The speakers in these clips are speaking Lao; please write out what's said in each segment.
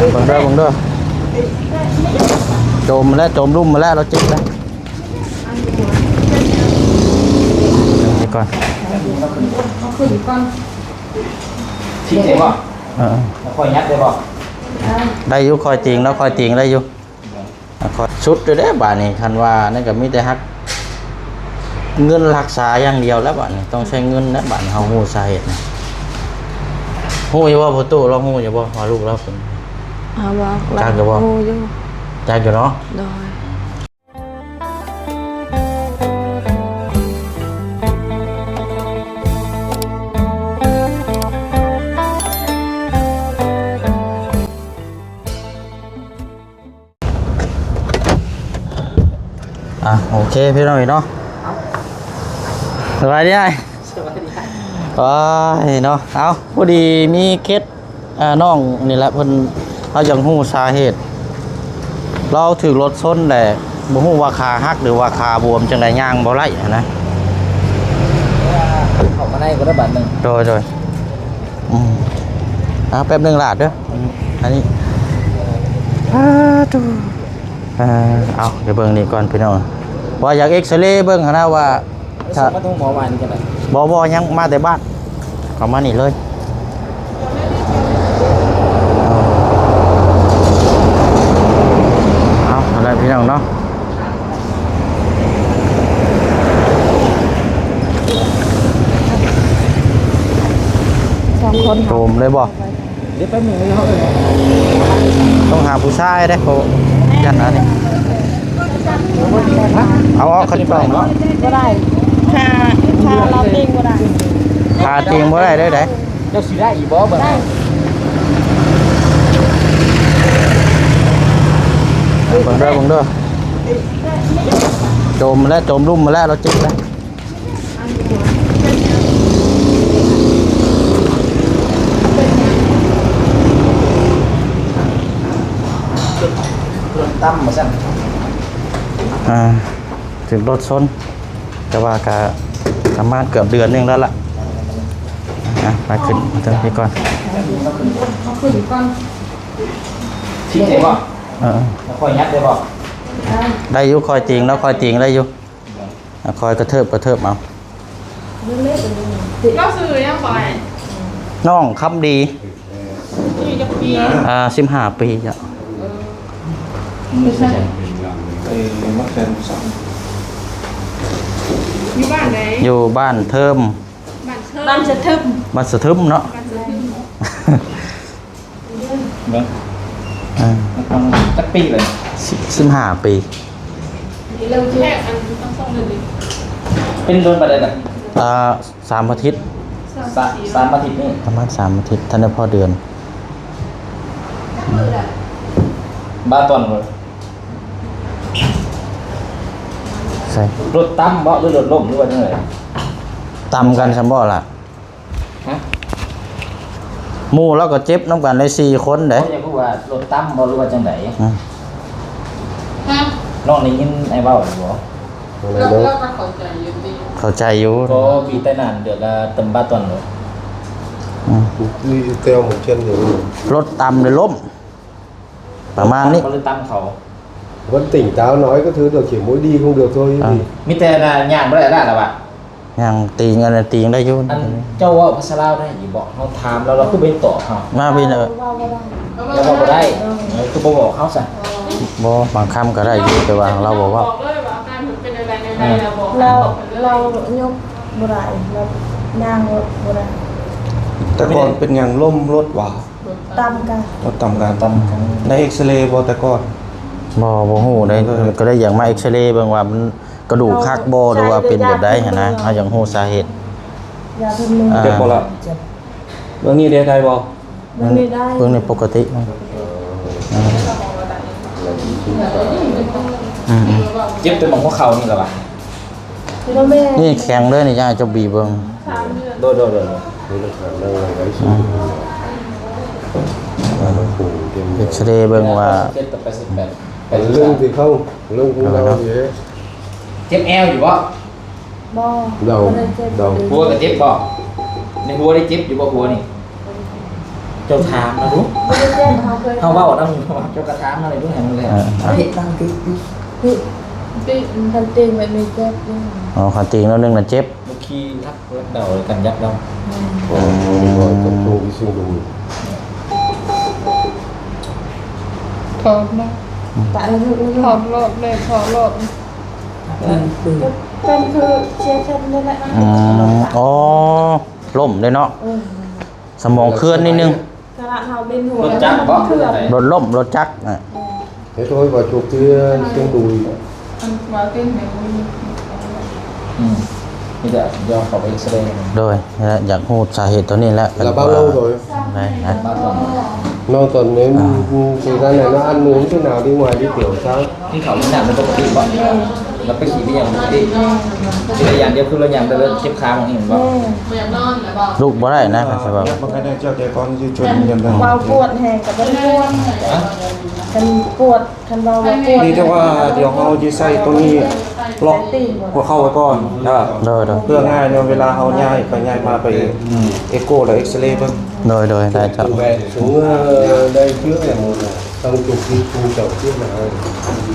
ເບິ່ງເດີ ເບິ່ງເດີ ຈົມແລ້ວ ຈົມລຸ່ມມາແລ້ວ ລາວເຈັບແລ້ວ. ນີ້ກ່ອນ ເອົາຂຶ້ນກ່ອນ ຊິເຈັບບໍ່? ເອີ ແລ້ວຄ່ອຍຍັດໄດ້ບໍ່? ໄດ້ຢູ່ ຄ່ອຍຕີງ ແລ້ວຄ່ອຍຕີງໄດ້ຢູ່. ອ່ະ ຂໍສຸດເດີບາດນີ້ ຄັນວ່ານັ້ນກໍມີແຕ່ຮັກເງິນຮັກສາຢ່າງດຽວແລ້ວ ບາດນີ້ຕ້ອງໃຊ້ເງິນແລ້ວ ບາດນີ້ເຮົາຮູ້ສາເຫດນະ. ຮູ້ຢູ່ບໍ່ພໍ່ຕູ້ ລາວຮູ້ຢູ່ບໍ່ວ່າລູກລາວເປັນ? ອ່າ ບໍ່ ຈັກຢູ່ບໍ່? ຮູ້ຢູ່ ຈັກຢູ່ເນາະ. ໂດຍ. ອ່ະ ໂອເຄ ພີ່ນ້ອງເອີຍເນາະ ສະບາຍດີອ້າຍ. ສະບາຍດີອ້າຍ. ໂອ້ຍເນາະ ເອົາ ພໍດີມີເຄສ ອ່າ ນ້ອງນີ້ແຫຼະ ເພິ່ນ ເຮົາຢາກຮູ້ສາເຫດ ລາວຖືກລົດຊົນແຫຼະ ບໍ່ຮູ້ວ່າຂາຫັກ ຫຼືວ່າຂາບວມຈັ່ງໃດ ຍ່າງບໍ່ໄດ້ຫັ້ນນະ. ເຂົ້າມາໃນກໍໄດ້ບາດໜຶ່ງ. ໂດຍ ໂດຍ. ອືມ ອ່າ ແປັບໜຶ່ງຫຼາດເດີ ອັນນີ້ ອ່າ ຕູ ເອີ ເອົາ ດຽວເບິ່ງນີ້ກ່ອນພີ່ນ້ອງ ວ່າຢາກເອັກຊະເລເບິ່ງຫັ້ນນະວ່າ ຖ້າ ມາໂຮງໝໍວານນີ້ຈັ່ງໃດ? ບໍ່ ບໍ່ ຍັງມາແຕ່ບ້ານ ເຂົ້າມານີ້ເລີຍ. ເອົາ ເອົາລະພີ່ນ້ອງເນາະ ສອງຄົນ ໂດມເລີຍບໍ່? ດຽວແປັບໜຶ່ງເນາະ ຕ້ອງຫາຜູ້ຊາຍເດ້ ເພາະຢ້ານອັນນີ້ ເອົາອອກຄັນຕ້ອງເນາະ ບໍ່ໄດ້ ຂາ ຂາລາວຕີງບໍ່ໄດ້ ຂາຕີງບໍ່ໄດ້ເດ້. ເຈົ້າຊິໄດ້ອີກບໍ່ເບິ່ງ? ເບິ່ງເດີ ເບິ່ງເດີ ຈົມແລ້ວ ຈົມລຸ່ມມາແລ້ວ ລາວເຈັບແລ້ວ. ລົດຕ່ຳວ່າຊັ້ນ ອ່າ ຖືກລົດຊົນ ແຕ່ວ່າກະປະມານເກືອບເດືອນໜຶ່ງແລ້ວລະ. ອ່ະ ໄປຂຶ້ນເທິງພີ້ກ່ອນ ເອົາຂຶ້ນກ່ອນ ຊິເຈັບບໍ່? ເອີ ແລ້ວຄ່ອຍຍັດໄດ້ບໍ່? ໄດ້ຢູ່ ຄ່ອຍຕີງ ແລ້ວຄ່ອຍຕີງໄດ້ຢູ່. ອ່ະ ຄ່ອຍກະເທີບ ກະເທີບເອົາ. ລາວຊື່ຫຍັງ? ນ້ອງຄຳດີ. ອາຍຸຈັກປີ? ອ່າ ສິບຫ້າປີເຈົ້າ. ເອີ ຢູ່ບ້ານໃດ? ຢູ່ບ້ານເທີມ ບ້ານເທີມ ບ້ານສະທຶມ ບ້ານສະທຶມເນາະ ບ້ານສະທຶມ. ເບິ່ງ ອ່າ ຈັກປີເລີຍ? ສິບ ສິບຫ້າປີ. ເປັນດົນປານໃດລະ? ອ່າ ສາມອາທິດ. ສາມ ສາມອາທິດນີ້ ປະມານສາມອາທິດ ທັນໄດ້ພໍເດືອນ. ບາດຕອນ ໃສ ລົດຕຳບໍ່ ຫຼືລົດລົ້ມ ຫຼືວ່າຈັ່ງໃດ? ຕຳກັນຊັ້ນບໍ່ລະ? ຮະ? ໝູ່ລາວກໍເຈັບນຳກັນໄດ້ສີ່ຄົນເດ້. ເຂົາຢາກຮູ້ວ່າລົດຕຳບໍ່ ຫຼືວ່າຈັ່ງໃດ? ອືມ ຮະ? ນ້ອງໄດ້ຍິນອ້າຍເວົ້າຢູ່ບໍ່? ລາວ ລາວກໍເຂົ້າໃຈຢູ່ຕິ? ເຂົ້າໃຈຢູ່. ກໍມີແຕ່ນັ້ນ ດຽວກໍເຕີມບາດຕອນໂລດ. ອືມ ນີ້ແຕ່ວມັນຂຽນຢູ່ ລົດຕຳແລ້ວລົ້ມ ປະມານນີ້ ບໍ່ໄດ້ຕຳເຂົາ. Vẫn tỉnh táo nói các thứ được, chỉ mũi đi không được thôi. ອ່າ ມີແຕ່ຍ່າງບໍ່ໄດ້ລະລະວ່າ ຍ່າງຕີງ ອັນນັ້ນຕີງໄດ້ຢູ່. ອັນເຈົ້າເວົ້າພາສາລາວໄດ້ຢູ່ບໍ່? ເຮົາຖາມລາວ ລາວຄືບໍ່ຕອບເຮົາ. ມາພີ່ເອີ ເວົ້າບໍ່ໄດ້ ລາວເວົ້າບໍ່ໄດ້. ເອີ ຄືບໍ່ບອກເຮົາຊະ? ບໍ່ ບາງຄຳກໍໄດ້ຢູ່ ແຕ່ວ່າລາວບໍ່ເວົ້າ. ລາວ ລາວຍົກບໍ່ໄດ້ ລາວຍ່າງບໍ່ໄດ້. ແຕ່ກ່ອນເປັນຫຍັງລົ້ມລົດຫວາ? ຕຳກັນ ລົດຕຳກັນ ຕຳກັນ. ໄດ້ເອັກສະເລບໍ່ແຕ່ກ່ອນ? ບໍ່ ບໍ່ຮູ້ໄດ໋. ເອີ ກໍໄດ້ຢາກມາເອັກສະເລເບິ່ງວ່າມັນກະດູກຫັກບໍ່ ຫຼືວ່າເປັນແບບໃດຫັ້ນນະ. ເຮົາຢາກຮູ້ສາເຫດ. ຢາກເບິ່ງ ອ່າ ເຈັບບໍ່ລະ? ເບິ່ງນີ້ໄດ້ ໄດ້ບໍ່? ເບິ່ງນີ້ໄດ້ ເບິ່ງນີ້ປົກກະຕິ. ອືມ ອືມ ເຈັບແຕ່ໝ່ອງຫົວເຂົ່ານີ້ລະຫວາ? ນີ້ແຂງເລີຍນີ້ ຢາກໃຫ້ເຈົ້າບີບເບິ່ງ. ໂດຍ ໂດຍ ໂດຍ ໂດຍ. ອືມ ເອັກສະເຣເບິ່ງວ່າ ເຈັບແປດສິບແປດ ເລື່ອງທີ່ເຂົາ ເລື່ອງຂອງເຮົາເດ. ເຈັບແອວຢູ່ບໍ່? ບໍ່ ເດົາ ບໍ່ໄດ້ເຈັບ ເດົາ. ຫົວກໍເຈັບບໍ່? ໃນຫົວໄດ້ເຈັບຢູ່ບໍ່ ຫົວນີ້? ເຈົ້າຖາມມາດູ ບໍ່ໄດ້ເຈັບ ເຮົາເຄີຍ ເຮົາເວົ້ານຳຢູ່ ເຈົ້າກໍຖາມມາເລີຍດູ ໃຫ້ມັນແລ້ວ ເອີ ເຮັດຕັ້ງຕິດຕິດ ຕິດ ຄັນຕີງແບບນີ້ເຈັບຢູ່ ອໍ ຄັນຕີງແລ້ວໜຶ່ງນະເຈັບ ຂີ່ລັກ ລັກເດົາກັນ ຍັກເດົາ ແມ່ນ ອໍ ຕ້ອງໂທໄປເຊີງດູ ຖອດເນາະ ປະເລີຍ ຖອດລອດເລີຍ ຖອດລອດ ເປັນຄືເຊຍເຊັນນີ້ແຫຼະ ອືມ ອໍ ລົ້ມເດ້ເນາະ ເອີ ສະໝອງເຄື່ອນນິດໜຶ່ງ ຂະໜາດເຮົາເບັນຫົວ ລົດຈັກບໍ? ລົດລົ້ມ ລົດຈັກ ເຮັດໂດຍວ່າຈຸກທີ່ຊຽງດຸຍ ອືມ ມີແຕ່ຢອມເຂົ້າໄປເອັກສະເຣ ໂດຍ ແລະ ຢາກຮູ້ສາເຫດຕົວນີ້ແຫຼະ ລະເບົາໂລໂດຍ ໄດ້ນະ ເນາະ ຕອນນີ້ ອ່າ ຄືກັນແຫຼະເນາະ ອັນໜູນຄືໜາວດີງວາຍດີກຽວຊະ ກິນເຂົ້າກິນນ້ຳເປັນປົກກະຕິບໍ? ແມ່ນ ແລ້ວໄປຂີ້ໄປຫຍັງປົກກະຕິ? ແມ່ນ ຊິໄດ້ຢ່າງດຽວຄືລາວຍ່າງໄປແລ້ວເຈັບຂາຂອງອີ່ຫຍັງບໍ? ແມ່ນ ລຸກບໍ່ໄດ້ນະ ຄັນຊິເວົ້າ ມັນກໍໄດ້ເຈົ້າແຕ່ກ່ອນຊິຊົນກັນໄດ້ ເວົ້າປວດແຮງກໍບໍ່ໄດ້ປວດ ຮະ? ຄັນປວດ ຄັນເວົ້າວ່າປວດ ນີ້ແຕ່ວ່າດຽວເຮົາຊິໃສ່ຕົວນີ້ລັອກຫົວເຂົ່າໄວ້ກ່ອນເດີ ໂດຍໆ ເພື່ອງ່າຍເນາະ ເວລາເຮົາຍ້າຍໄປຍ້າຍມາໄປເອັກໂກ ແລະ ເອັກສະເຣເບິ່ງ ໂດຍໆ ໄດ້ເຈົ້າ ສມມຸດວ່າໄດ້ເຊື້ອແລ້ວໝົດນະ ຕ້ອງຈຸກທີ່ຜູ້ເຈົ້າເຈັບນະ ເອີ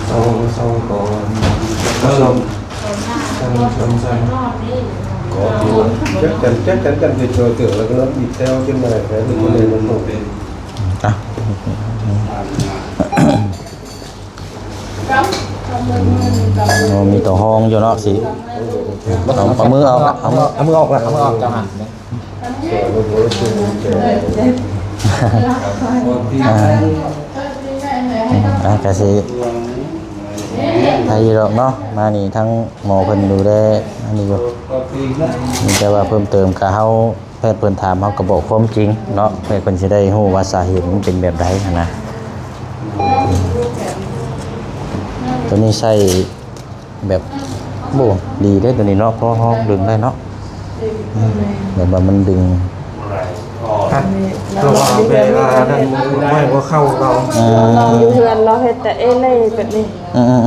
ເຊົາ ເຊົາກ່ອນ ເອີ ເຊົາ ເຊົາ ເຊົາ ເຊົາ ກໍ ຈັກກັນ ຈັກກັນ ກັນເປັນເທື່ອເທື່ອ ແລ້ວກໍນອນບີບແຕ່ວເຈັບມາແລ້ວ ແລ້ວກໍເລີຍລົງລົງ ອ່ະ ໂອ້ ມີຕົວຮອງຢູ່ເນາະ ຊິ ເອົາ ເອົາມືອອກລະ ເອົາມື ເອົາມືອອກລະ ເອົາມືອອກ ເຈົ້າຫັ້ນ ອ່າ ອ່າ ກະຊິໄດ້ຢູ່ດອກເນາະ ມານີ້ທັງໝໍເພິ່ນດູແລອັນນີ້ຢູ່ ມີແຕ່ວ່າເພີ່ມເຕີມກະເຮົາ ແພດເພິ່ນຖາມເຮົາກໍບອກຄວາມຈິງເນາະ ແພດເພິ່ນຊິໄດ້ຮູ້ວ່າສາເຫດມັນເປັນແບບໃດຫັ້ນນະ ຕົວນີ້ໃຊ້ ແບບ ໂອ້ ດີເດ້ຕົວນີ້ເນາະ ພໍຮອງດຶງໄດ້ເນາະ ອືມ ແບບວ່າມັນດຶງ ເພາະວ່າເວລານັ້ນໄວ້ຫົວເຂົ່າເຮົາ ອືມ ລອງຢູ່ເຮືອນເນາະ ເຮັດແຕ່ເອເລ່ແບບນີ້ ອືມໆ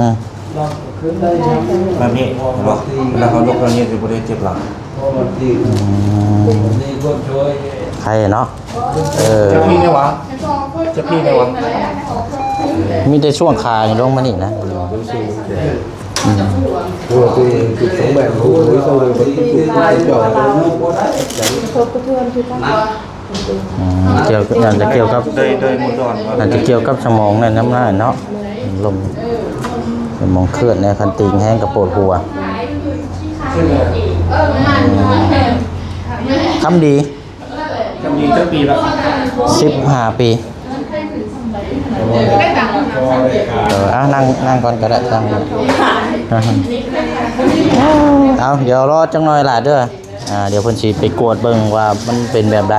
ໆ ແບບນີ້ເຫັນບໍ່ ເວລາເຮົາຍົກແບບນີ້ຊິບໍ່ໄດ້ເຈັບຫຼັງ ອືມ ໄຄເນາະ ເອີ ຈັກພີແນວວະ ຈັກພີແນວວະ ມີແຕ່ຊ່ວງຂານີ້ລົງມານີ້ນະ ອືມ ອືມ ກ່ຽວ ໜ້າຈະກ່ຽວກັບ ໂດຍ ໂດຍ ໝົດດອນ ໜ້າຈະກ່ຽວກັບສະໝອງນັ້ນນຳເນາະ ລົມ ສະໝອງເຄື່ອນແດ່ ຄັນຕີງແຮງກໍປວດຫົວ ຄຳດີ ຈຳນີ້ຈັກປີລະ? ສິບຫ້າປີ ເອີ ອ່ະ ນັ່ງ ນັ່ງກ່ອນກໍໄດ້ ນັ່ງ ເອົາ ດຽວລໍຈັກໜ້ອຍຫຼ້າເດີ ອ່າ ດຽວເພິ່ນຊິໄປກວດເບິ່ງວ່າມັນເປັນແບບໃດ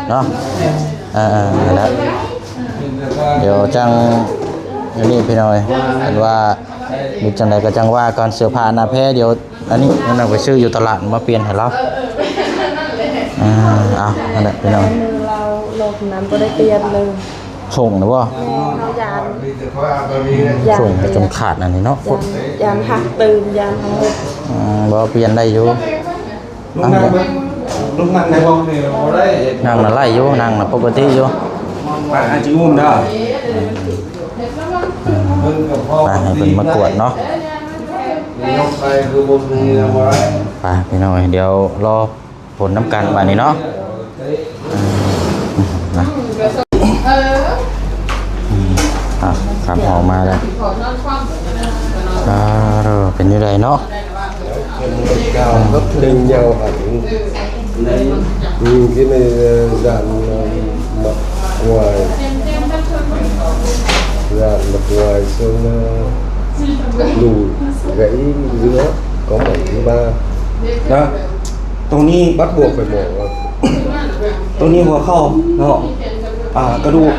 ເນາະ ເອີ ເອີ ນັ້ນແຫຼະ ດຽວຈັ່ງ ອັນນີ້ພີ່ນ້ອງເອີຍ ເພິ່ນວ່າ ມີຈັ່ງໃດກໍຈັ່ງວ່າກ່ອນ ເສື້ອຜ້າໜ້າແພ ດຽວ ອັນນີ້ມັນເອົາໄປຊື້ຢູ່ຕະຫຼາດມາປ່ຽນໃຫ້ລາວ ອ່າ ເອົາ ນັ້ນແຫຼະພີ່ນ້ອງ ມືລາວລົບນັ້ນບໍ່ໄດ້ປ່ຽນເລີຍ ສົ່ງນະບໍ່ ແມ່ນ ເຮົາຢ້ານ ຢ້ານ ສົ່ງຈົນຂາດອັນນີ້ເນາະ ຢ້ານ ຢ້ານຫັກຕື່ມ ຢ້ານເຮົາ ອືມ ບໍ່ ປ່ຽນໄດ້ຢູ່ ລົງນັ່ງເບິ່ງ ລົງນັ່ງໄດ້ບໍ່? ນັ່ງນະໄດ້ຢູ່ ນັ່ງນະປົກກະຕິຢູ່ ໄປ ອ້າຍຈິງອຸ້ມເດີ ໄປ ໃຫ້ເພິ່ນມາກວດເນາະ ໄປ ພີ່ນ້ອງເອີຍ ດຽວລໍຜົນນຳກັນບາດນີ້ເນາະ ອ່າ ອ່າ ຄັບ ອອກມາແລ້ວ ອ່າ ເປັນຈັ່ງໃດເນາະ? ເປັນຍາວຫັ້ນ ອືມ ກິນໃນດ້ານໝາກຫວາຍ ດ້ານໝາກຫວາຍ ເຊິ່ງ ເອີ ລູກ ແລະ ອີກເຫຼືອ ກໍໝາຍເຖິງວ່າ ນະ ໂຕນີ້ບັດບວກໄປໝໍ ໂຕນີ້ຫົວເຂົ່າເນາະ ອ່າ ກະດູກ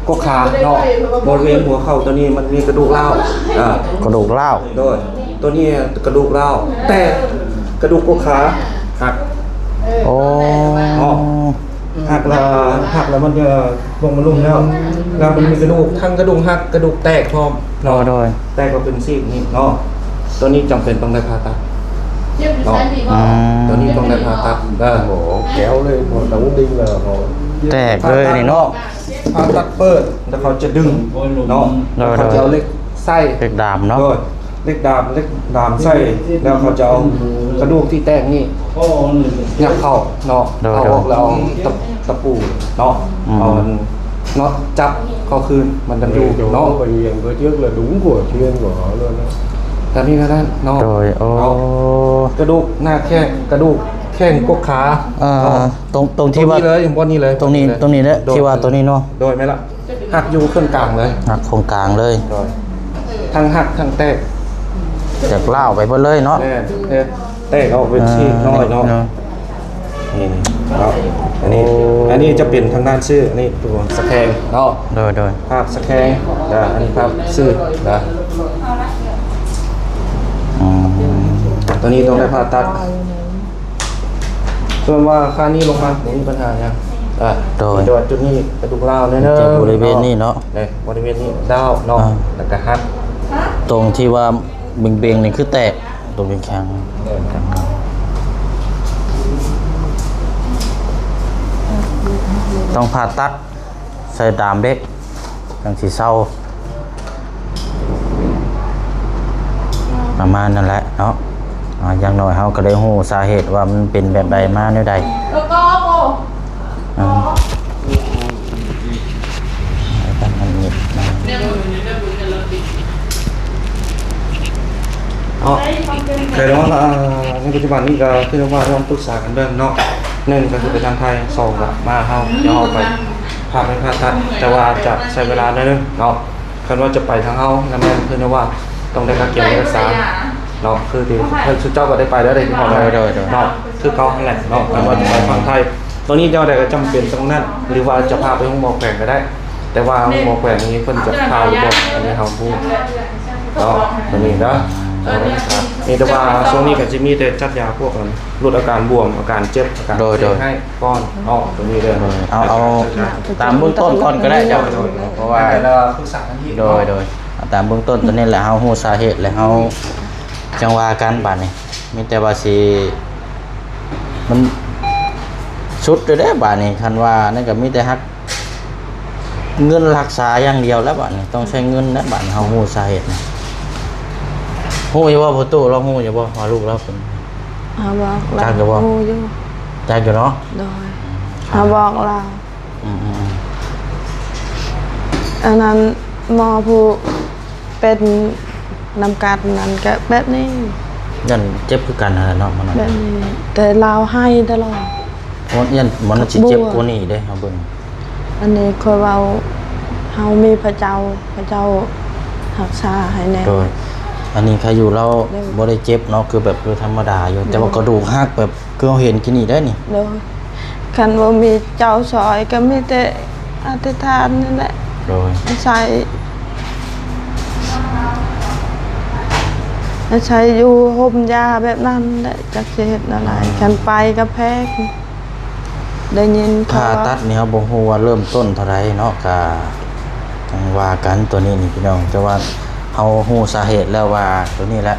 ກໍຂາເນາະ ບໍລິເວນຫົວເຂົ່າໂຕນີ້ມັນມີກະດູກຮ້າວ ອ່າ ກະດູກຮ້າວ ໂດຍ ໂຕນີ້ກະດູກຮ້າວ ແຕ່ກະດູກກໍຂາຫັກ ໂອ້ ເນາະ ຫັກລະ ຫັກລະມັນຈະລົງມາລຸ່ມແລ້ວ ລະມັນມີກະດູກ ທັງກະດູກຫັກ ກະດູກແຕກພ້ອມເນາະ ໂດຍ ແຕກກໍເປັນຊີກນີ້ເນາະ ໂຕນີ້ຈຳເປັນຕ້ອງໄດ້ຜ່າຕັດເນາະ ອືມ ໂຕນີ້ຕ້ອງໄດ້ຜ່າຕັດ ໂອ້ ແກ້ວເລີຍ ບໍ່ຕ້ອງດຶງແລ້ວ ເພາະ ແຕກເລີຍນີ້ເນາະ ຜ່າຕັດເປີດ ແລ້ວເຂົາຈະດຶງເນາະ ໂດຍ ແລ້ວເຂົາຈະເອົາເຫຼັກໃສ່ ເຫຼັກດາມເນາະ ໂດຍ ເຫຼັກດາມ ເຫຼັກດາມໃສ່ ແລ້ວເຂົາຈະເອົາກະດູກທີ່ແຕກນີ້ຍັດເຂົ້າເນາະ ໂດຍ ເອົາອອກ ໂດຍ ແລ້ວເອົາຕະ ຕະປູເນາະ ອືມ ເອົາອັນ ເນາະ ຈັບເຂົ້າຄືນ ມັນຈັ່ງຢູ່ເນາະ ເອີ ເຈົ້າ ເພິ່ນຫຍັງບໍ່ເຈັບລະດຸງກວ່າ ເຊນກວ່າເຮົາແລ້ວນະ ກະມີແນວນັ້ນເນາະ ໂດຍ ໂອ້ ເນາະ ກະດູກໜ້າແຂ້ງ ກະດູກແຂ້ງກົກຂາ ເອີ ເນາະ ຕົງ ຕົງທີ່ວ່າ ຕົງນີ້ເລີຍ ບ່ອນນີ້ເລີຍ ຕົງນີ້ ຕົງນີ້ແຫຼະ ໂດຍ ທີ່ວ່າຕົງນີ້ເນາະ ໂດຍ ແມ່ນລະ ຫັກຢູ່ເຄິ່ງກາງເລີຍ ຫັກເຄິ່ງກາງເລີຍ ໂດຍ ທັງຫັກທັງແຕກ ແຕກລ້າວໄປເບິດເລີຍເນາະ ແມ່ນ ແຕກ ແຕກອອກເປັນ ເອີ ຊີ້ນນ້ອຍເນາະ ເອີ ນີ້ເນາະ ອັນນີ້ ໂອ້ ອັນນີ້ຈະເປັນທາງດ້ານຊື່ ອັນນີ້ຕົວສະແຄງເນາະ ໂດຍ ໂດຍ ພາບສະແຄງ ແລ້ວອັນນີ້ພາບຊື່ນະ ອືມ ຕົວນີ້ຕ້ອງໄດ້ຜ່າຕັດ ສ່ວນວ່າຂ້າງນີ້ລົງມາບໍ່ມີບັນຫາຫຍັງ ອ່າ ໂດຍ ແຕ່ວ່າຈຸດນີ້ກະດູກລ້າວແນ່ໆ ທີ່ບໍລິເວນນີ້ເນາະ ເນາະ ໃນບໍລິເວນນີ້ລ້າວເນາະ ອ່າ ແລ້ວກະຫັກ ຕົງທີ່ວ່າເບັງໆນີ້ຄືແຕກ ຕົງແຂງໆ ຕ້ອງຜ່າຕັດ ໃສ່ດາມເຫຼັກຈັ່ງຊິເຊົາ ປະມານນັ້ນແຫຼະເນາະ ອ່າ ຢ່າງໜ້ອຍເຮົາກະໄດ້ຮູ້ສາເຫດວ່າມັນເປັນແບບໃດ ມາແນວໃດ ອ່າ ເນາະ ແຕ່ວ່າ ອ່າ ໃນປັດຈຸບັນນີ້ກະຄືວ່າລອງປຶກສາກັນເບິ່ງເນາະ ໜຶ່ງກະຄືໄປທາງໄທ ສອງກະມາເຮົາ ດຽວເຮົາໄປ ພາໄປຜ່າຕັດ ແຕ່ວ່າຈະໃຊ້ເວລາໜ້ອຍໜຶ່ງເນາະ ຄັນວ່າຈະໄປທາງເຮົາ ນັ້ນແມ່ນຄືວ່າຕ້ອງໄດ້ຄ່າກຽມເອກະສານເນາະ ຄືທີ່ ຄືເຈົ້າກະໄດ້ໄປແລ້ວເດ້ ໂດຍ ໂດຍ ໂດຍ ເນາະ ຄືເກົ່າຫັ້ນແຫຼະເນາະ ຄັນວ່າຈະໄປຝັ່ງໄທ ຕອນນີ້ແນວໃດກະຈຳເປັນຕອງນັ້ນ ຫຼືວ່າຈະພາໄປໂຮງໝໍແຂວງກະໄດ້ ແຕ່ວ່າໂຮງໝໍແຂວງນີ້ເພິ່ນຈະພາຫຼືບໍ່ ອັນນີ້ເຮົາບໍ່ຮູ້ເນາະ ຕົງນີ້ເດີ ມີແຕ່ວ່າຊ່ວງນີ້ກະຊິມີແຕ່ຈັດຢາພວກ ຫຼຸດອາການບວມ ອາການເຈັບ ອາການ ໂດຍ ເສຍ ໂດຍ ໃຫ້ກ່ອນເນາະ ຕົງນີ້ເດີ ໂດຍ ເອົາ ເອົາຕາມເບື້ອງຕົ້ນກ່ອນກະໄດ້ເຈົ້າ ເພາະວ່າ ໂດຍ ໂດຍ ເອົາຕາມເບື້ອງຕົ້ນຕົວນີ້ແຫຼະ ເຮົາຮູ້ສາເຫດແລ້ວ ເຮົາຈັ່ງວ່າກັນບາດນີ້ ມີແຕ່ວ່າຊິ ມັນສຸດແລ້ວເດ້ບາດນີ້ ຄັນວ່ານັ້ນກະມີແຕ່ຮັກ ເງິນຮັກສາຢ່າງດຽວແລ້ວບາດນີ້ ຕ້ອງໃຊ້ເງິນແລ້ວບາດນີ້ ເຮົາຮູ້ສາເຫດນະ ຮູ້ຢູ່ບໍ່ພໍ່ຕູ້ ລາວຮູ້ຢູ່ບໍ່ວ່າລູກລາວເປັນ ເຮົາບອກລາວ ຈັກຢູ່ບໍ່ ຮູ້ຢູ່ ຈັກຢູ່ເນາະ ໂດຍ ເຮົາບອກລາວ ອືມໆໆ ອັນນັ້ນໝໍຜູ້ເປັນນຳກັນນັ້ນກະແບບນີ້ ຢ້ານເຈັບຄືກັນຫັ້ນແຫຼະເນາະ ມັນ ແບບນີ້ ແຕ່ລາວໄຫ້ຕະຫຼອດ ໂອ້ ຢ້ານມັນຊິເຈັບກວ່ານີ້ເດ້ ເຮົາເບິ່ງ ອັນນີ້ຂ້ອຍເວົ້າ ເຮົາມີພະເຈົ້າ ພະເຈົ້າຮັກສາໃຫ້ແນ່ ໂດຍ ອັນນີ້ໃຄຢູ່ລາວ ໂດຍ ບໍ່ໄດ້ເຈັບເນາະ ຄືແບບຄືທຳມະດາຢູ່ ໂດຍ ແຕ່ວ່າກະດູກຫັກແບບຄືເຮົາເຫັນກີ້ນີ້ໄດ໋ນີ້ ໂດຍ ຄັນບໍ່ມີເຈົ້າຊ່ອຍກະມີແຕ່ອະທິຖານນີ້ແຫຼະ ໂດຍ ອາໄສ ອາໄສຢູ່ຮົ່ມຢາແບບນັ້ນແຫຼະ ຈັກຊິເຮັດແນວໃດ ອືມ ຄັນໄປກະແພງ ໄດ້ຍິນເຂົາວ່າ ຜ່າຕັດນີ້ເຮົາບໍ່ຮູ້ວ່າເລີ່ມຕົ້ນເທົ່າໃດເນາະ ກະຈັ່ງວ່າກັນ ໂຕນີ້ນີ້ພີ່ນ້ອງ ແຕ່ວ່າເຮົາຮູ້ສາເຫດແລ້ວວ່າໂຕນີ້ແຫຼະ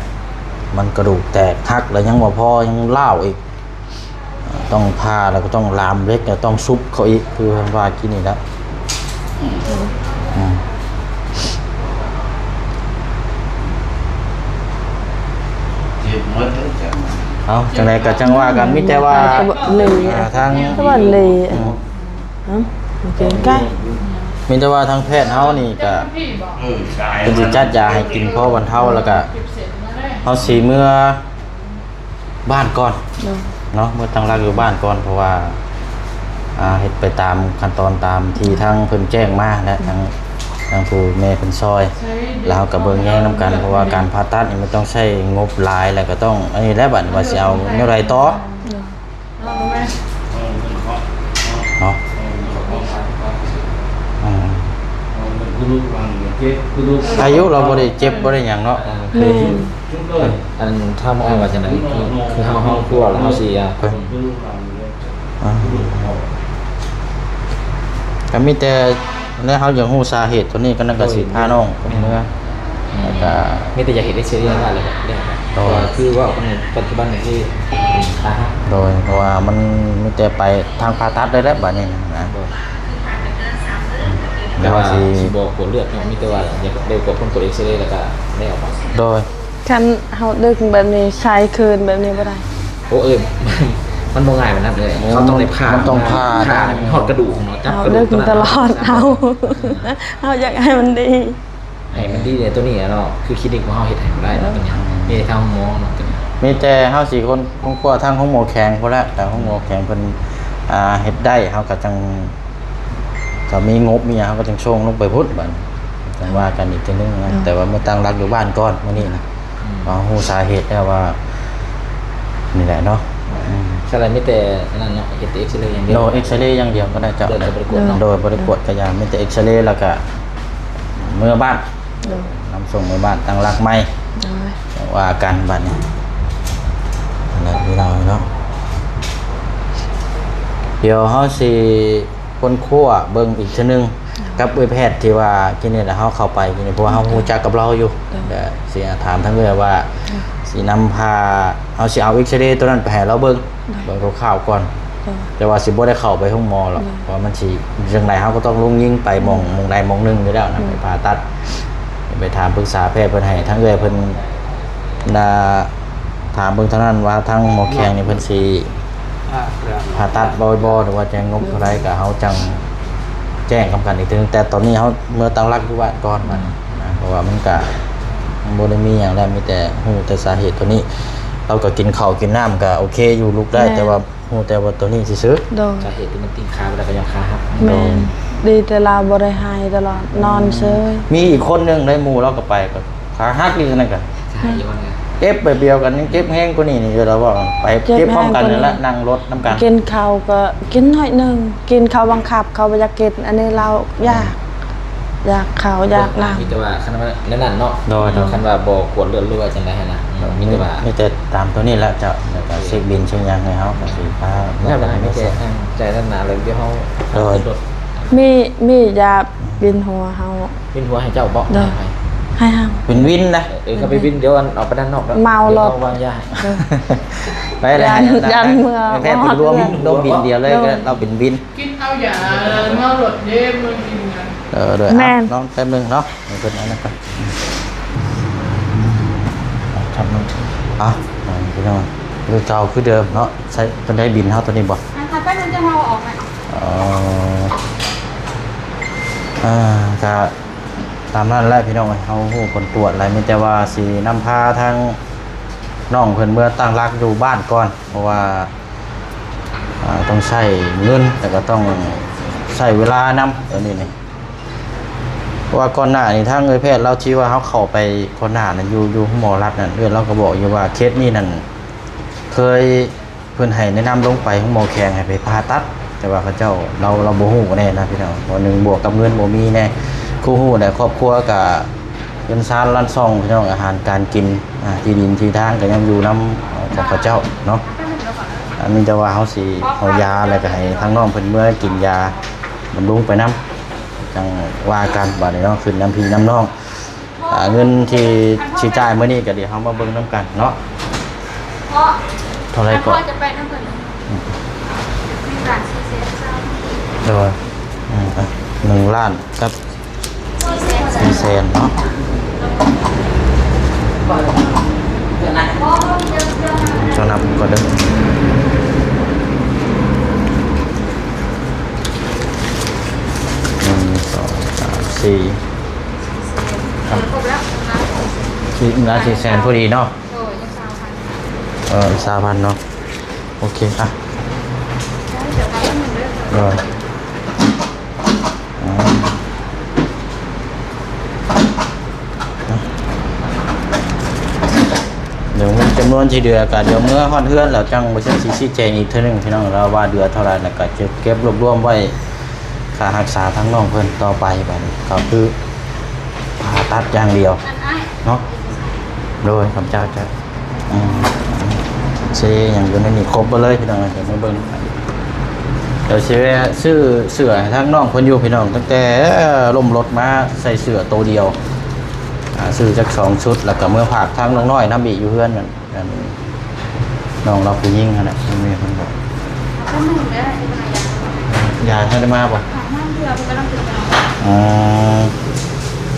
ມັນກະດູກແຕກຫັກ ແລ້ວຍັງບໍ່ພໍ ຍັງລ້າວອີກ ຕ້ອງຜ່າ ແລ້ວກະຕ້ອງລາມເຫຼັກ ແລ້ວຕ້ອງຊຸບເຂົ້າອີກ ຄືເພິ່ນວ່າກີ້ນີ້ແຫຼະ ອືມ ເອົາ ຈັ່ງໃດກະຈັ່ງວ່າກັນ ມີແຕ່ວ່າ ເລີຍ ອ່າ ທາງ ຕະວັນເລີຍ ອືມ ເອົ້າ ບໍ່ເປັນກະ ມີແຕ່ວ່າທາງແພດເຮົານີ້ກະ ເອີ ເພິ່ນຊິຈັດຢາໃຫ້ກິນພໍບັນເທົາ ແລ້ວກະເຮົາຊິເມືອ ບ້ານກ່ອນ ໂດຍ ເນາະ ເມືອຕັ້ງຫຼັກຢູ່ບ້ານກ່ອນ ເພາະວ່າ ອ່າ ເຮັດໄປຕາມຂັ້ນຕອນຕາມທີ່ທາງເພິ່ນແຈ້ງມາ ແລະ ທາງ ທາງຜູ້ແມ່ເພິ່ນຊ່ອຍ ແລ້ວເຮົາກະເບິ່ງແຍງນຳກັນ ເພາະວ່າການຜ່າຕັດນີ້ມັນຕ້ອງໃຊ້ງົບຫຼາຍ ແລ້ວກະຕ້ອງ ອັນນີ້ແຫຼະ ບາດນີ້ວ່າຊິເອົາແນວໃດຕໍ່ ໂດຍ ເນາະ ອືມ ອາຍຸລາວບໍ່ໄດ້ເຈັບບໍ່ໄດ້ຫຍັງເນາະ ແມ່ນ ອັນ ຖາມອ້າຍວ່າຈັ່ງໃດ ຄື ຄືເຮົາ ເຮົາ ຄືວ່າເຮົາຊິ ອ່າ ອ່າ ກະມີແຕ່ ແລ້ວເຮົາຢາກຮູ້ສາເຫດໂຕນີ້ ກະນັ້ນກະຊິພານ້ອງເມືອ ແລ້ວກະ ມີແຕ່ຢາກເຮັດເອັກຊະເຣຍນັ້ນແຫຼະ ເພາະວ່າຄືວ່າປັດຈຸບັນນີ້ ອ່າຮະ ໂດຍ ເພາະວ່າມັນມີແຕ່ໄປທາງຜ່າຕັດໄດ້ແລ້ວບາດນີ້ນະ ໂດຍ ແຕ່ວ່າ ແຕ່ວ່າຊິ ຊິບໍ່ກວດເລືອດເນາະ ມີແຕ່ວ່າຢາກໄດ້ກວດຜົນກວດເອັກຊະເຣ ແລ້ວກໍແລ້ວເນາະ ໂດຍ ຄັນເຮົາດຶງແບບນີ້ ໃສ່ຄືນແບບນີ້ບໍ່ໄດ້ ໂອ້ ເອີຍ ມັນບໍ່ງ່າຍປານນັ້ນເອີຍ ໂອ້ ເຂົາຕ້ອງໄດ້ຜ່າ ມັນຕ້ອງຜ່າ ຜ່າໃຫ້ມັນຮອດກະດູກເນາະ ຈັບກະດູກ ເຮົາດຶງຕະຫຼອດ ເຮົາ ເຮົາຢາກໃຫ້ມັນດີ ໃຫ້ມັນດີໃນໂຕນີ້ເນາະ ຄືຄລີນິກຂອງເຮົາເຮັດໃຫ້ບໍ່ໄດ້ເນາະ ໂຕນີ້ ມີແຕ່ທາງໂຮງໝໍເນາະ ໂຕນີ້ ມີແຕ່ເຮົາສີ່ຄົນ ຄອບຄົວທາງໂຮງໝໍແຂວງພຸ້ນແຫຼະ ແຕ່ໂຮງໝໍແຂວງເພິ່ນ ອ່າ ເຮັດໄດ້ ເຮົາກໍຈັ່ງ ກໍມີງົບມີຫຍັງ ເຮົາກໍຈັ່ງສົ່ງລົງໄປພຸ້ນ ບາດນີ້ຈັ່ງວ່າກັນອີກເທື່ອໜຶ່ງນະ ໂດຍ ແຕ່ວ່າມາຕັ້ງຫຼັກຢູ່ບ້ານກ່ອນ ມື້ນີ້ນະ ອືມ ເຮົາຮູ້ສາເຫດແລ້ວວ່າ ນີ້ແຫຼະເນາະ ອືມ ສະນັ້ນມີແຕ່ອັນນັ້ນເນາະ ເຮັດແຕ່ເອັກຊະເຣຢ່າງດຽວ ໂດຍ ເອັກຊະເຣຢ່າງດຽວກໍໄດ້ເຈົ້າ ເລືອດກໍບໍ່ໄດ້ກວດເນາະ ໂດຍ ບໍ່ໄດ້ກວດກໍຢ່າ ມີແຕ່ເອັກຊະເຣ ແລ້ວກໍເມືອບ້ານ ໂດຍ ນຳສົ່ງເມືອບ້ານ ຕັ້ງຫຼັກໃໝ່ ໂດຍ ວ່າກັນບາດນີ້ ນັ້ນແຫຼະພີ່ນ້ອງເນາະ ດຽວເຮົາຊິ ຄົ້ນຄວ້າເບິ່ງອີກເທື່ອໜຶ່ງ ກັບເອື້ອຍແພດທີ່ວ່າກິນນີ້ລະ ເຮົາເຂົ້າໄປກິນນີ້ ເພາະວ່າເຮົາຮູ້ຈັກກັບລາວຢູ່ ກໍຊິຖາມທາງເອື້ອຍວ່າ ຊິນຳພາ ເຮົາຊິເອົາເອັກຊະເຣໂຕນັ້ນໄປໃຫ້ລາວເບິ່ງ ເບິ່ງຄ່າວໆກ່ອນ ແຕ່ວ່າຊິບໍ່ໄດ້ເຂົ້າໄປໂຮງໝໍດອກ ເພາະວ່າມັນຊິຈັ່ງໃດເຮົາກໍຕ້ອງລົງຍິງໄປໝ່ອງ ໝ່ອງໃດໝ່ອງໜຶ່ງຢູ່ແລ້ວນະ ໄປຜ່າຕັດ ໄປຖາມປຶກສາແພດເພິ່ນ ໃຫ້ທາງເອື້ອຍເພິ່ນ ລະຖາມເບິ່ງທາງນັ້ນວ່າທາງໝໍແຂວງນີ້ເພິ່ນຊິຜ່າຕັດບໍ່ ຫຼືວ່າຈະງົບເທົ່າໃດ ກະເຮົາຈັ່ງແຈ້ງນຳກັນອີກເທື່ອໜຶ່ງ ແຕ່ຕອນນີ້ເຮົາເມືອຕັ້ງຫຼັກຢູ່ບ້ານກ່ອນ ອືມ ນະ ເພາະວ່າມັນກະບໍ່ໄດ້ມີຫຍັງແລ້ວ ມີແຕ່ຮູ້ແຕ່ສາເຫດໂຕນີ້ ລາວກະກິນເຂົ້າກິນນ້ຳກະໂອເຄຢູ່ ລຸກໄດ້ ແຕ່ວ່າ ຮູ້ແຕ່ວ່າໂຕນີ້ຊື່ໆ ໂດຍ ສາເຫດທີ່ມັນຕີນຂາບໍ່ໄດ້ກໍຍ້ອນຂາຫັກ ແມ່ນ ໂດຍ ດີແຕ່ລາວບໍ່ໄດ້ໄຫ້ຕະຫຼອດ ອືມ ນອນເຊີຍ ມີອີກຄົນໜຶ່ງໃນໝູ່ລາວກໍໄປ ກໍຂາຫັກອີກ ອັນນັ້ນກໍຂາຫັກອີກຄົນໜຶ່ງ ເຈັບແບບດຽວກັນ ຍັງເຈັບແຮງກວ່ານີ້ນີ້ ລາວວ່າໄປເຈັບພ້ອມກັນນັ້ນລະ ນັ່ງລົດນຳກັນ ກິນເຂົ້າກໍກິນໜ້ອຍໜຶ່ງ ກິນເຂົ້າບັງຄັບ ເຂົາບໍ່ຢາກກິນ ອັນນີ້ລາວຢາກ ຢາກເຂົ້າຢາກນ້ຳ ມີແຕ່ວ່າຄັນວ່າແນວນັ້ນເນາະ ໂດຍ ຄັນວ່າບໍ່ກວດເລືອດ ຫຼືວ່າຈັ່ງໃດຫັ້ນນະ ໂດຍ ມີແຕ່ວ່າ ມີແຕ່ຕາມໂຕນີ້ແຫຼະເຈົ້າ ແລ້ວກໍເຊັກບິນເຊັກຫຍັງໃຫ້ເຮົາ ກໍຊິພາ ແລ້ວກໍໃຫ້ມີແຕ່ໃຈນັ້ນນະ ແລ້ວດຽວເຮົາ ໂດຍ ມີ ມີຢາປິ່ນຫົວເຮົາ ປິ່ນຫົວໃຫ້ເຈົ້າບໍ? ໂດຍ ໃຫ້ເຮົາ ເປັນວິນນະ ເອີ ກໍໄປວິນ ດຽວອັນອອກໄປດ້ານນອກ ເມົາລົດ ວາງຢາໃຫ້ ໄປແລ້ວ ຢ້ານເມືອ ແພດເປັນລວມ ລວມບິນດຽວເລີຍ ກໍເຮົາເປັນວິນ ກິນເອົາຢາເມົາລົດເດ້ ມື້ກິນນະ ເອີ ໂດຍ ແມ່ນ ລອງແປັບໜຶ່ງເນາະ ໃຫ້ເພິ່ນອັນນັ້ນກ່ອນ ຈັບມັນ ອ່ະ ພີ່ນ້ອງ ຄືເກົ່າຄືເດີມເນາະ ໃຊ້ຕົວໃດບິນເຮົາຕົວນີ້ບໍ່? ອ່າ ຖ້າແປັບໜຶ່ງຈະເອົາອອກໃຫ້ ອໍ ອ່າ ກະຕາມນັ້ນແຫຼະພີ່ນ້ອງເອີຍ ເຮົາຮູ້ຜົນກວດແລ້ວ ມີແຕ່ວ່າຊິນຳພາທາງນ້ອງເພິ່ນເມືອຕັ້ງຫຼັກຢູ່ບ້ານກ່ອນ ເພາະວ່າ ອ່າ ຕ້ອງໃຊ້ເງິນ ແລ້ວກໍຕ້ອງໃຊ້ເວລານຳ ຕົວນີ້ນີ້ ເພາະວ່າກ່ອນໜ້ານີ້ທາງເອື້ອຍແພດລາວທີ່ວ່າເຮົາເຂົ້າໄປກ່ອນໜ້ານັ້ນ ຢູ່ ຢູ່ໂຮງໝໍລັດນັ້ນ ເອື້ອຍລາວກໍບອກຢູ່ວ່າເຄສນີ້ນັ້ນ ເຄີຍເພິ່ນໃຫ້ແນະນຳລົງໄປໂຮງໝໍແຂວງໃຫ້ໄປຜ່າຕັດ ແຕ່ວ່າເຂົາເຈົ້າ ລາວ ລາວບໍ່ຮູ້ແນ່ນະພີ່ນ້ອງ ເພາະວ່າໜຶ່ງບວກກັບເງິນບໍ່ມີແນ່ ຄືຮູ້ແຫຼະ ຄອບຄົວກະເຮືອນຊານລ້ານຊ່ອງ ພີ່ນ້ອງ ອາຫານການກິນ ອ່າ ທີ່ດິນທີ່ທາງກໍຍັງຢູ່ນຳຂອງເຂົາເຈົ້າເນາະ ອ່າ ມີແຕ່ວ່າເຮົາຊິເອົາຢາ ແລ້ວກໍໃຫ້ທາງນ້ອງເພິ່ນເມືອກິນຢາບຳລຸງໄປນຳ ຈັ່ງວ່າກັນບາດນີ້ເນາະ ຂຶ້ນນຳພີ່ນຳນ້ອງ ອ່າ ເງິນທີ່ຊິຈ່າຍມື້ນີ້ກໍດຽວເຮົາມາເບິ່ງນຳກັນເນາະ ເທົ່າໃດກໍ ໂດຍ ອືມ ອ່ະ ໜຶ່ງລ້ານກັບ ສີ່ແສນເນາະ ເຈົ້ານັບກ່ອນເດີ ໜຶ່ງ ສອງ ສາມ ສີ່ ອ່ະ ສີ່ ໜຶ່ງລ້ານສີ່ແສນພໍດີເນາະ ໂດຍ ເອີ ຊາວພັນເນາະ ໂອເຄ ອ່ະ ໂດຍ ອ່າ ດຽວເງິນຈຳນວນທີ່ເຫຼືອກໍດຽວເມືອຮອດເຮືອນແລ້ວ ຈັ່ງບໍ່ເຊື່ອຊິຊີ້ແຈງອີກເທື່ອໜຶ່ງ ພີ່ນ້ອງ ລາວວ່າເຫຼືອເທົ່າໃດ ແລ້ວກໍຈະເກັບລວບລວມໄວ້ ຄ່າຮັກສາທາງນ້ອງເພິ່ນຕໍ່ໄປ ບາດນີ້ກໍຄືຜ່າຕັດຢ່າງດຽວເນາະ ໂດຍ ຂອບໃຈເຈົ້າ ອືມ ເຊຫຍັງຢູ່ໃນນີ້ຄົບເບິດເລີຍ ພີ່ນ້ອງເອີຍ ດຽວມາເບິ່ງ ດຽວຊິແວ່ຊື້ເສື້ອໃຫ້ທາງນ້ອງເພິ່ນຢູ່ ພີ່ນ້ອງ ຕັ້ງແຕ່ລົ້ມລົດມາໃສ່ເສື້ອໂຕດຽວ ອ່າ ຊື້ຈັກສອງຊຸດ ແລ້ວກໍເມືອຝາກທາງນ້ອງນ້ອຍນຳອີກຢູ່ເຮືອນນັ້ນ ອັນ ນ້ອງລາວຜູ້ຍິງຫັ້ນແຫຼະ ແມ່ເພິ່ນບອກ. ຢາຍທັນໄດ້ມາບໍ່? ຫາງເທື່ອເພິ່ນກຳລັງຂຶ້ນມາ. ອໍ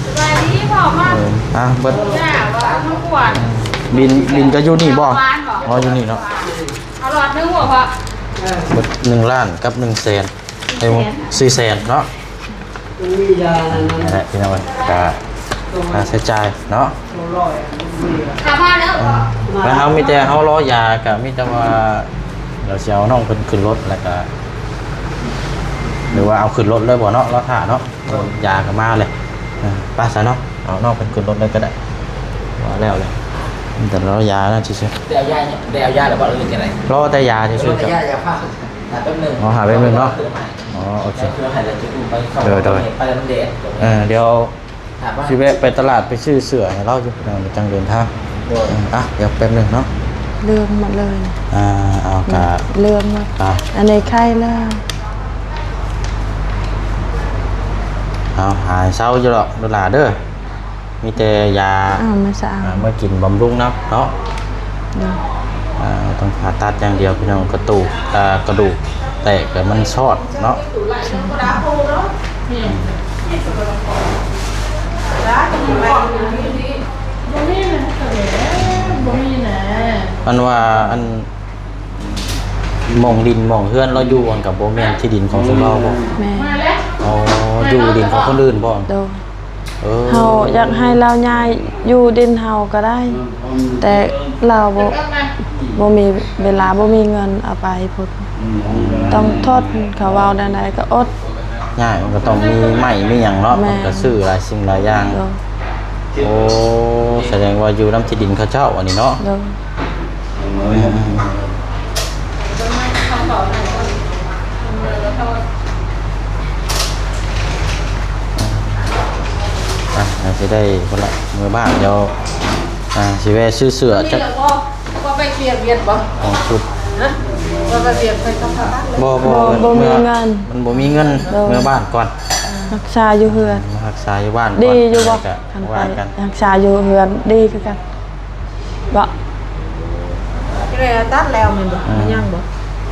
ສະບາຍດີພໍ່ມາ. ເອີ ອ່ະ ເບິດ ຢາວ່າມາກວດ. ບິນ ບິນກໍຢູ່ນີ້ບໍ່? ອໍ ຢູ່ນີ້ເນາະ. ເອົາຫຼອດໜຶ່ງບໍ່ພໍ່? ເບິດໜຶ່ງລ້ານກັບໜຶ່ງແສນ. ເອີ ສີ່ແສນເນາະ. ມັນມີຢານັ້ນ ນັ້ນແຫຼະພີ່ນ້ອງເອີຍ ກະຄ່າໃຊ້ຈ່າຍເນາະ. ອືມ ແລ້ວເຮົາມີແຕ່ເຮົາລໍຢາ ກະມີແຕ່ວ່າ ດຽວຊິເອົານ້ອງເພິ່ນຂຶ້ນລົດ ແລ້ວກະ ຫຼືວ່າເອົາຂຶ້ນລົດເລີຍບໍ່ເນາະ ລໍຖ້າເນາະ. ເອີ ຢາກະມາເລີຍ. ເອີ ໄປຊະເນາະ ເອົານ້ອງເພິ່ນຂຶ້ນລົດເລີຍກະໄດ້ ວ່າແລ້ວແຫຼະ. ມີແຕ່ລໍຢານັ້ນຊື່ໆ. ໄດ້ເອົາຢາ ໄດ້ເອົາຢາແລ້ວບໍ່ ຫຼືຈັ່ງໃດ? ລໍແຕ່ຢາຊື່ໆ. ລໍແຕ່ຢາ ຢ່າຟ້າວ ຖ້າແປັບໜຶ່ງ. ອໍ ຖ້າແປັບໜຶ່ງເນາະ. ອໍ ໂດຍ ໂດຍ ໂດຍ. ໄປແລ້ວມັນແດດ. ເອີ ດຽວຊິແວະໄປຕະຫຼາດໄປຊື້ເສື້ອໃຫ້ລາວຢູ່ ຈັ່ງເດີນທາງ. ໂດຍ. ອືມ ອ່ະ ດຽວແປັບໜຶ່ງເນາະ. ເລື່ອງໝົດເລີຍ. ອ່າ ເອົາກະເລື່ອງໝົດ. ອ່າ ອັນນີ້ໄຂ້ແລ້ວ. ເອົາ ຫາຍເຊົາຢູ່ດອກ ດູຫຼາເດີ. ມີແຕ່ຢາ ເອົາມາຊະ ເອົາ ເອົາມາກິນບຳລຸງນຳເນາະ. ໂດຍ. ອ່າ ຕ້ອງຜ່າຕັດຢ່າງດຽວພີ່ນ້ອງ ກະຕູກ ອ່າ ກະດູກແຕກ ແລ້ວມັນຊອດເນາະ. ຊອດ. ອັນວ່າອັນ ໝ່ອງດິນໝ່ອງເຮືອນລາວຢູ່ຫັ້ນກະບໍ່ແມ່ນທີ່ດິນຂອງຊຸມເຮົາບໍ່? ແມ່ນ. ອໍ ຢູ່ດິນຂອງຄົນອື່ນບໍ່? ໂດຍ. ເອີ ເຮົາຢາກໃຫ້ລາວຍ້າຍຢູ່ດິນເຮົາກະໄດ້ ແຕ່ລາວບໍ່ ບໍ່ມີເວລາ ບໍ່ມີເງິນເອົາໄປພຸ້ນ. ອືມ ຕ້ອງທົນ ເຂົາເວົ້າແນວໃດກະອົດ. ຍ້າຍມັນກະຕ້ອງມີໄມ້ມີຫຍັງເນາະ. ແມ່ນ. ມັນກະຊື້ຫຼາຍສິ່ງຫຼາຍຢ່າງ. ໂດຍ. ໂອ້ ສະແດງວ່າຢູ່ນຳທີ່ດິນເຂົາເຈົ້າອັນນີ້ເນາະ. ໂດຍ. ອືມ ອ່ະ ໜ້າຊິໄດ້ພຸ້ນລະ ເມືອບ້ານ. ດຽວ ອ່າ ຊິແວ່ຊື້ເສື້ອຈັກ ບໍ່ໄປເສຍວຽດບໍ່? ສອງຊຸດ. ຮະ? ບໍ່ໄປວຽດໄປກັບເຂົາ? ບໍ່ ບໍ່ ບໍ່ມີເງິນ. ມັນບໍ່ມີເງິນ. ໂດຍ. ເມືອບ້ານກ່ອນ ຮັກສາຢູ່ເຮືອນ. ມາຮັກສາຢູ່ບ້ານກ່ອນ. ດີຢູ່ບໍ່? ແລ້ວກະ ຄັນໄປ ວ່າກັນ ຮັກສາຢູ່ເຮືອນດີຄືກັນ. ບໍ່ ທີ່ໄດ້ຕັດແລ້ວແມ່ນບໍ່? ອືມ ຍັງບໍ່?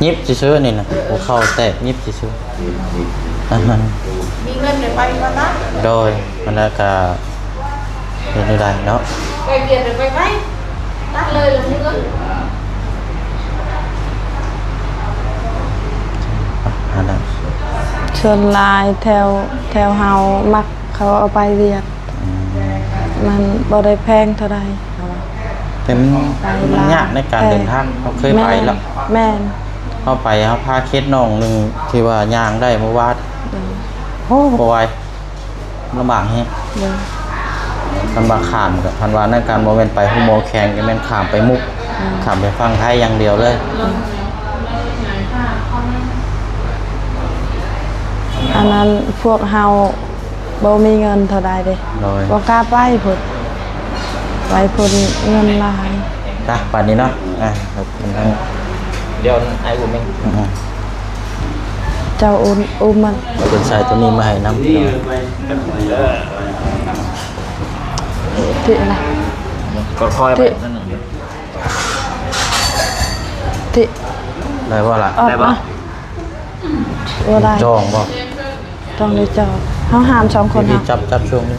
ຫຍິບຊື່ໆນີ້ນະ. ເອີ ຫົວເຂົ່າແຕກ ຫຍິບຊື່ໆ. ອັນນັ້ນ ມີເງິນໄດ້ໄປບໍ່ຕັດ? ໂດຍ. ມັນລະກະເຮັດແນວໃດເນາະ? ໄປວຽດໄປໄປ ຕັດເລີຍລະເມືອ. ອັນນັ້ນ ສ່ວນຫຼາຍແຖວ ແຖວເຮົາມັກເຂົາເອົາໄປວຽດ. ອືມ ມັນບໍ່ໄດ້ແພງເທົ່າໃດ ແຕ່ມັນ ມັນຍາກໃນການເດີນທາງ. ເຮົາເຄີຍໄປແລ້ວ. ແມ່ນ. ເຮົາໄປ ເຮົາພາເຄສນ້ອງໜຶ່ງທີ່ວ່າຍ່າງໄດ້ມື້ວານ. ໂດຍ. ໂອ້ ບໍ່ໄຫວ ລຳບາກແຮງ. ໂດຍ. ຄັນວ່າຂ້າມກະ ຄັນວ່າໃນການບໍ່ແມ່ນໄປໂຮງໝໍແຂວງ ກະແມ່ນຂ້າມໄປມຸກ. ໂດຍ. ຂ້າມໄປຝັ່ງໄທຢ່າງດຽວເລີຍ. ໂດຍ. ອັນນັ້ນພວກເຮົາບໍ່ມີເງິນເທົ່າໃດເດ້. ໂດຍ. ບໍ່ກ້າໄປພຸ້ນ ໄປພຸ້ນເງິນຫຼາຍ. ໄປບາດນີ້ເນາະ. ອ່າ ດຽວອ້າຍອຸ້ມເອງ. ອືມ ເຈົ້າອຸ້ມ ອຸ້ມມັນ. ເອົາຕົ້ນໄຊໂຕນີ້ມາໃຫ້ນຳ. ຕິລະ ກະຄ່ອຍໄປ. ຕິ ໄດ້ບໍ່ລະ? ໄດ້ບໍ່? ບໍ່ໄດ້. ຈ້ອງບໍ່? ຕ້ອງໄດ້ຈອດ. ເຮົາຫາມສອງຄົນ. ພີ່ໆ ເຮົາຈັບ ຈັບຊ່ວງນີ້.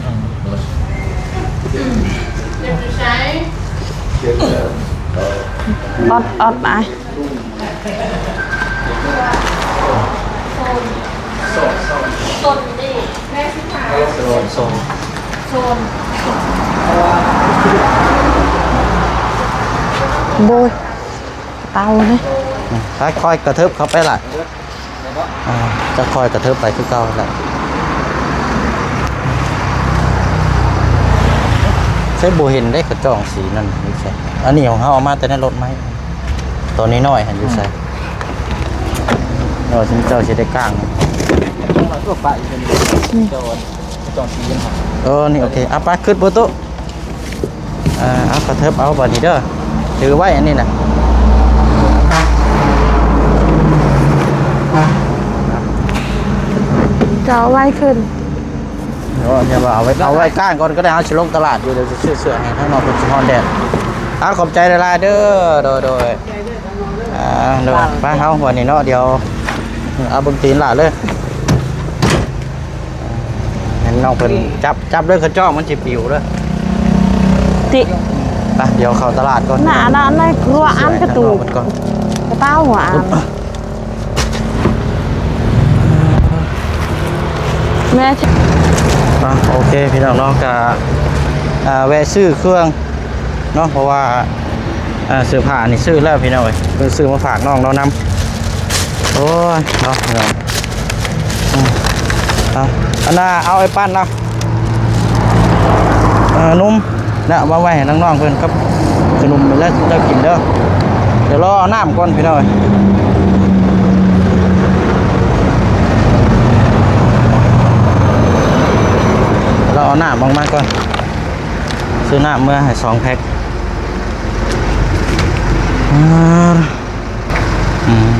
ອອດ ອອດ ອາຍ. ໂບຍ ເຕົານີ້. ອືມ ຄ່ອຍໆ ກະເທີບເຂົ້າໄປຫຼາຍ. ອ່າ ຈະຄ່ອຍກະເທີບໄປຄືເກົ່າແຫຼະ. ໃສ ບໍ່ເຫັນເດ້ ຂະຈອງສີນັ້ນຢູ່ໃສ? ອັນນີ້ຂອງເຮົາເອົາມາແຕ່ໃນລົດໃໝ່. ໂຕນ້ອຍໆຫັ້ນຢູ່ໃສ? ອືມ ວ່າເຈົ້າຊິໄດ້ກ້າງ. ອືມ ເອີ ນີ້ໂອເຄ. ເອົາໄປ ຂຶ້ນບໍ່ຕູ້. ເອີ ເອົາ ກະເທີບເອົາບາດນີ້ເດີ. ຖືໄວ້ອັນນີ້ນະ. ຈະເອົາໄວ້ຂຶ້ນ. ເອີ ຢ່າວ່າເອົາໄວ້ ເອົາໄວ້ກ້າງກ່ອນກະໄດ້. ເຮົາຊິລົງຕະຫຼາດຢູ່ ດຽວຊິຊື້ເສື້ອໃຫ້ທາງນ້ອງເພິ່ນ ຊິຮ້ອນແດດ. ອ່າ ຂອບໃຈຫຼາຍໆເດີ. ໂດຍ ໂດຍ. ອ່າ ໂດຍ ໄປເຮົາ ວັນນີ້ເນາະ ດຽວເອົາເບິ່ງຕີນຫຼ້າເລີຍ ໃຫ້ນ້ອງເພິ່ນຈັບ ຈັບເດີ ຂະຈອກມັນຊິປິວເດີ ຕິ ໄປ ດຽວເຂົ້າຕະຫຼາດກ່ອນ ໜ້າ ໜ້າ ໃນຄົວອັນກະຕູກ ກະເຕົ້າ ອາ ແມ່ ອ່ະ ໂອເຄ ພີ່ນ້ອງເນາະ ກະ ອ່າ ແວະຊື້ເຄື່ອງເນາະ ເພາະວ່າ ອ່າ ເສື້ອຜ້ານີ້ຊື້ແລ້ວພີ່ນ້ອງເອີຍ ເພິ່ນຊື້ມາຝາກນ້ອງລາວນຳ ໂອ້ຍ ເນາະ ພີ່ນ້ອງ ອືມ ເອົາ ອັນນ່າ ເອົາໄອ້ປັ້ນເນາະ ເອີ ໜຸ່ມ ແລ້ວເອົາມາໄວ້ໃຫ້ນ້ອງໆເພິ່ນກັບຂະໜົມ ແລ້ວເຈົ້າກິນເດີ ດຽວລໍເອົານ້ຳກ່ອນພີ່ນ້ອງເອີຍ ລໍເອົານ້ຳອອກມາກ່ອນ ຊື້ນ້ຳເມືອໃຫ້ສອງແພັກ ອືມ ອືມ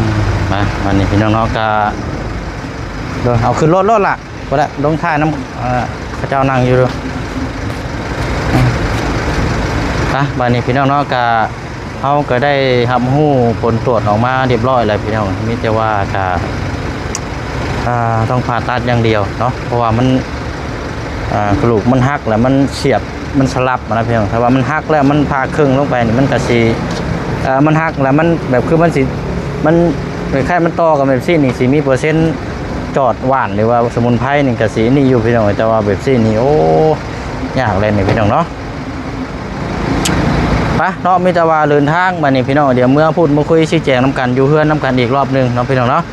ມາ ບັດນີ້ພີ່ນ້ອງເນາະ ກະ ໂດຍ ເອົາຂຶ້ນລົດໂລດລະ ບໍ່ໄດ້ລົງຖ່າຍນຳ ເອີ ເຂົາເຈົ້ານັ່ງຢູ່ ໄປ ບັດນີ້ພີ່ນ້ອງເນາະ ກະ ເຮົາກະໄດ້ຮັບຮູ້ຜົນຕວດອອກມາຮຽບຮ້ອຍແລ້ວພີ່ນ້ອງ ມີແຕ່ວ່າກະ ອ່າ ຕ້ອງຜ່າຕັດຢ່າງດຽວເນາະ ເພາະວ່າມັນ ອ່າ ກະດູກມັນຫັກ ແລ້ວມັນສຽບ ມັນສະຫຼັບຫັ້ນນະພີ່ນ້ອງ ຖ້າວ່າມັນຫັກແລ້ວມັນຜ່າເຄິ່ງລົງໄປນີ້ ມັນກະຊິ ເອີ ມັນຫັກແລ້ວມັນແບບ ຄືມັນຊິ ມັນຄ້າຍໆມັນຕໍ່ກັນແບບຊີ້ນີ້ ຊິມີເປີເຊັນຈອດຫວ່ານ ຫຼືວ່າສະໝຸນໄພນີ້ກະຊິນີ້ຢູ່ພີ່ນ້ອງ ແຕ່ວ່າແບບຊີ້ນີ້ ໂອ້ ຍາກແລ້ວນີ້ພີ່ນ້ອງເນາະ ໄປເນາະ ມີແຕ່ວ່າເດີນທາງບັດນີ້ພີ່ນ້ອງ ດຽວເມືອພູດມາຄຸຍຊີ້ແຈງນຳກັນ ຢູ່ເຮືອນນຳກັນອີກລອບໜຶ່ງເນາະພີ່ນ້ອງເນາະ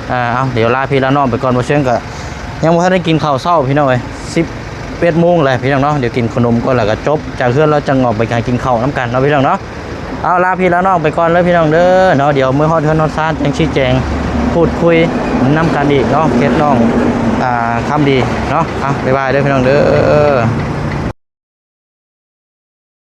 ເອີ ເອົາ ດຽວລາພີ່ລານ້ອງໄປກ່ອນ ບໍ່ເຊີງກະ ຍັງບໍ່ທັນໄດ້ກິນເຂົ້າເຊົ້າພີ່ນ້ອງເອີຍ ສິບເອັດໂມງແລ້ວພີ່ນ້ອງເນາະ ດຽວກິນຂະໜົມກ່ອນ ແລ້ວກະຈົບຈາກເຮືອນ ແລ້ວຈັ່ງອອກໄປຫາກິນເຂົ້ານຳກັນເນາະພີ່ນ້ອງເນາະ ເອົາ ລາພີ່ລານ້ອງໄປກ່ອນເດີພີ່ນ້ອງເດີເນາະ ດຽວເມືອຮອດເຮືອນຮອດຊານຈັ່ງຊີ້ແຈງ ພູດຄຸຍນຳກັນອີກເນາະ ເຂດນ້ອງ ອ່າ ຄຳດີເນາະ ເອົາ ບາຍບາຍເດີພີ່ນ້ອງເດີ.